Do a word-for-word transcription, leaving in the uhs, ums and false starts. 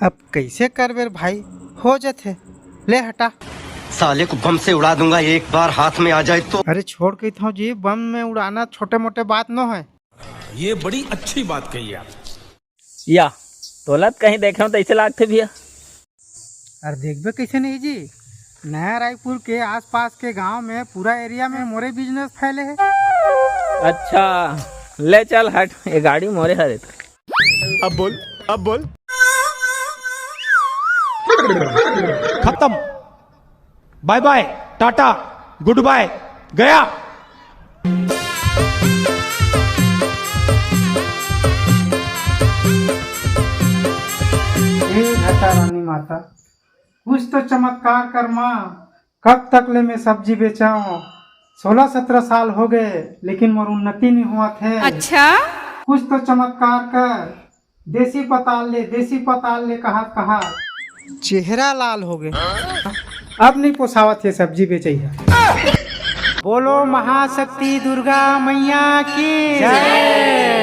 अब कइसे करबे रे भाई, हो जथे, ले हटा। साले को बम से उड़ा दूंगा एक बार हाथ में आ जाए तो। अरे छोड़ कहिथंव जी, बम में उड़ाना छोटे मोटे बात नो हे। ये बड़ी अच्छी बात कही आप। या, तोला त कहीं देखे हंव तइसे लागथे भैया। अरे देखबे कइसे नहीं जी, नया रायपुर के आसपास के गांव में पूरा एरिया में मोरे बिजनेस फैले हे। अच्छा, ले चल हट, ये गाड़ी मोरे हरे। अब बोल, अब बोल। खत्म। बाय बाय, टाटा, गुड बाय, गया। हे घटा रानी माता, कुछ तो चमत्कार कर माँ। कब तक ले मैं सब्जी बेचाऊं? सोलह सत्रह साल हो गए, लेकिन मोर उन्नति नहीं हुआ थे। अच्छा, कुछ तो चमत्कार कर। देसी पताल ले, देसी पताल ले, कहात कहात चेहरा लाल हो गए। अब नहीं पोसावत हे सब्जी बेचइया। बोलो महाशक्ति दुर्गा मैया की जय।